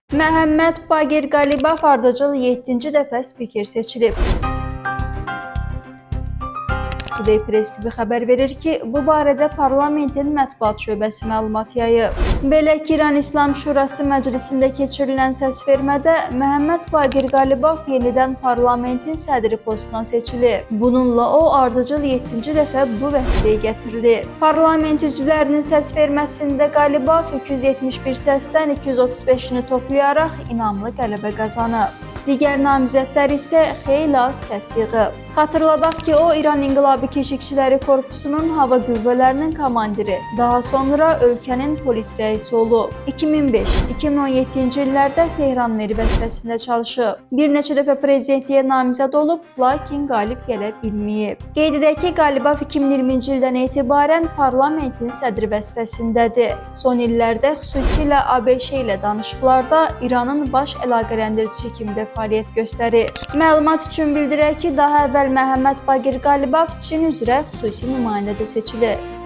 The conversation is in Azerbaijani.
Məhəmməd Baqir Qalibaf ardıcıl 7-ci dəfə spiker seçilib. Today Press TV xəbər verir ki, bu barədə parlamentin mətbuat şöbəsi məlumat yayıb. Belə ki, İran İslam Şurası məclisində keçirilən səsvermədə Məhəmməd Baqir Qalibaf yenidən parlamentin sədri postuna seçilib. Bununla o ardıcıl 7-ci dəfə bu vəzifəyə gətirilib. Parlament üzvlərinin səs verməsində Qalibaf 271 səsdən 235-ini toplayaraq inamlı qələbə qazanıb. Digər namizədlər isə xeyli az səs yığıb. Xatırladaq ki, o İran İnqilabi Keşikçiləri Korpusunun hava qüvvələrinin komandiri, daha sonra ölkənin polis rəisi olub. 2005-2017-ci illərdə Tehran meri vəzifəsində çalışıb. Bir neçə dəfə prezidentliyə namizəd olub, lakin qalib gələ bilməyib. Qeyd edək ki, Qalibaf 2020-ci ildən etibarən parlamentin sədri vəzifəsindədir. Son illərdə xüsusilə ABŞ ilə danışıqlarda İranın baş əlaqələndiricisi kimi də fəaliyyət göstərir. Məlumat üçün bildirək ki, daha əvvəl Məhəmməd Baqir Qalibaf Çin üzrə xüsusi nümayəndə də seçilib.